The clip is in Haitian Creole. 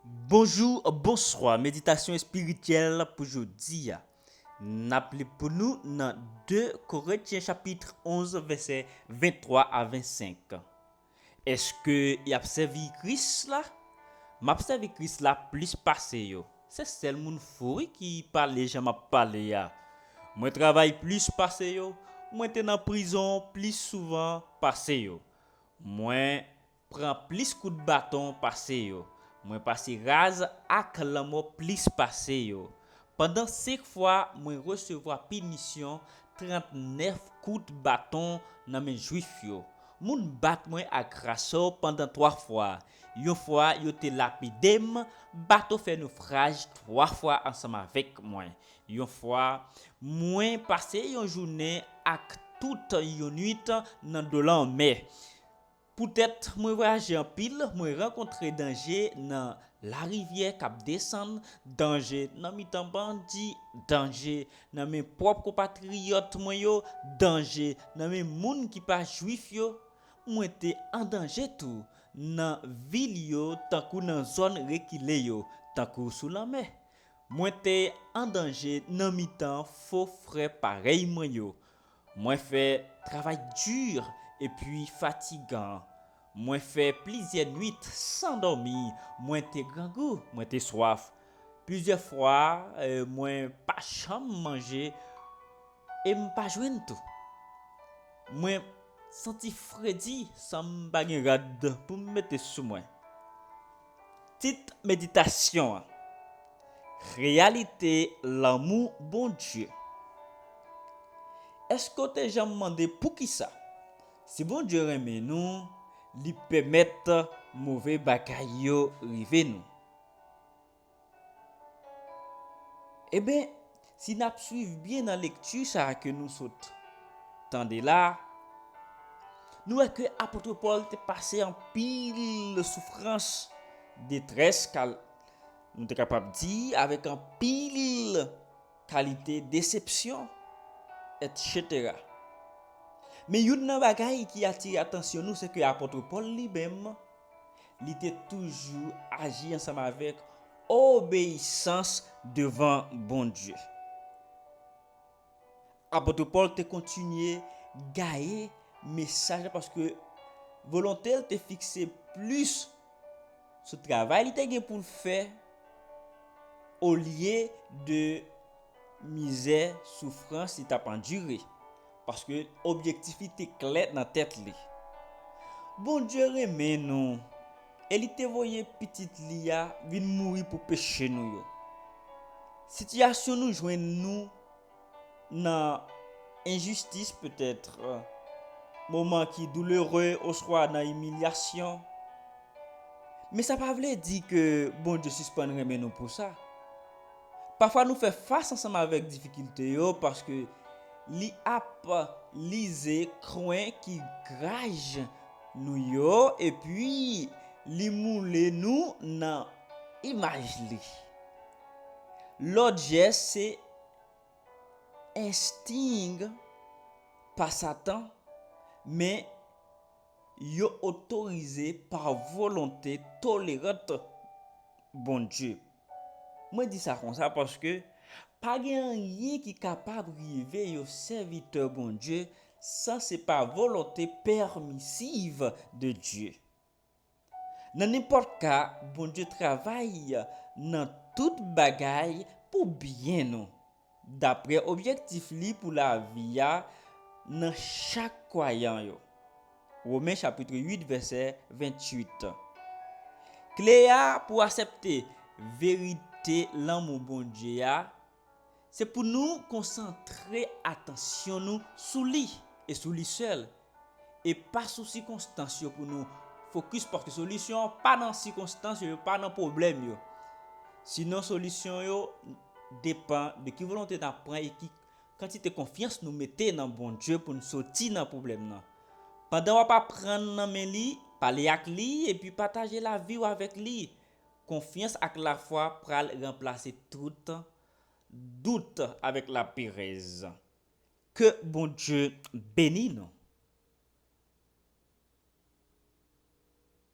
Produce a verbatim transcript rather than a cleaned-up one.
Bonjou, bonswa. Meditasyon espirityèl pou jodi a. N ap li pou nou nan de Korentyen chapit onz, vèsè venntwa a vennsenk. Èske y ap sèvi Kris la? M ap sèvi Kris la plis pase yo. Se sèl moun fou wi ki pale jan m ap pale a. Mwen travay plis pase yo. Mwen te nan prizon plis souvan pase yo. Mwen pran plis kout baton pase yo. Mwen pase raz ak lanmò plis pase yo. Pandan senk fwa, mwen resevwa pinisyon trannèf kout baton nan men Jwif yo. Moun bat mwen ak raso pandan twa fwa. Yon fwa, yo te lapide m, bato fè nofraj twa fwa ansanm avèk mwen. Yon fwa, mwen pase yon jounen ak tout yon nuit nan do lanmè. Poutèt mwen vwayaje anpil, mwen rankontre danje nan larivyè k ap desann, danje nan mitan bandi, danje nan men pwòp konpatriyòt mwen yo, danje nan men moun ki pa Jwif yo. Mwen te an danje tou nan vil yo, tankou nan zòn rekile yo, tankou sou lanmè. Mwen te an danje nan mitan fo frè parèy mwen yo. Mwen fè travay di epi fatigan. Mwen fè plizyè nuit san dòmi. Mwen te grangou, mwen te swaf. Plizyè fwa, eh, mwen pa janm manje e m pa jwenn tou. Mwen santi fredi san m pa gen rad pou m mete sou mwen. Tit meditasyon an: Reyalite lanmou Bondye. Èske w te janm mande poukisa, si Bondye renmen nou, li pèmèt move bagay yo rive nou? Eben, si n ap swiv byen nan lekti sa a ke nou sot tande la, nou wè ke apot Pòl te pase anpil soufrans, detrès, kal-, nou te kapab di, avèk anpil kalite desepsyon, etsetera. Men youn nan bagay ki atire atansyon nou, se ke apot Pòl li menm, li te toujou aji ansanm avèk obeyisans devan Bondye. Apot Pòl te kontinye gaye mesaj la paske volonte l te fikse plis sou travay li te gen pou l fè olye de mizè, soufrans li t ap andire, paske objektif li te klè nan tèt li. Bondye renmen nou, e li te voye Pitit li a vin mouri pou peche nou yo. Sitiyasyon nou jwenn nou nan enjistis, petèt, moman ki doulere oswa nan imilyasyon. Men sa pa vle di ke Bondye sispann renmen nou pou sa. Pafwa nou fè fas ansanm avèk difikilte yo paske li ap lize kwen ki graj nou yo epi li moule nou nan imaj li. Lòt jès se enstig pa Satan, men yo otorize pa volonte tolerant Bondye. Mwen di sa konsa paske pa gen anyen ki kapab rive yon sèvitè Bondye san se pa volonte pèmisiv de Dye. Nan nenpòt ka, Bondye travay nan tout bagay pou byen nou, dapre objektif li pou lavi a nan chak kwayan yo. Women chapit uit, vèsè venntuit. Kle a pou aksepte verite lanmou Bondye a, se pou nou konsantre atansyon nou sou li e sou li sèl, e pa sou sikonstans yo pou nou fokis, paske solisyon an pa nan sikonstans yo, pa nan pwoblèm yo. Sinon, solisyon yo depann de ki volonte n ap pran e ki kantite konfyans nou mete nan Bondye pou n soti nan pwoblèm nan. Pandan w ap aprann nan men li, pale ak li, epi pataje lavi w avèk li, konfyans ak lafwa pral ranplase tout dout avèk laperèz. Ke Bondye beni nou.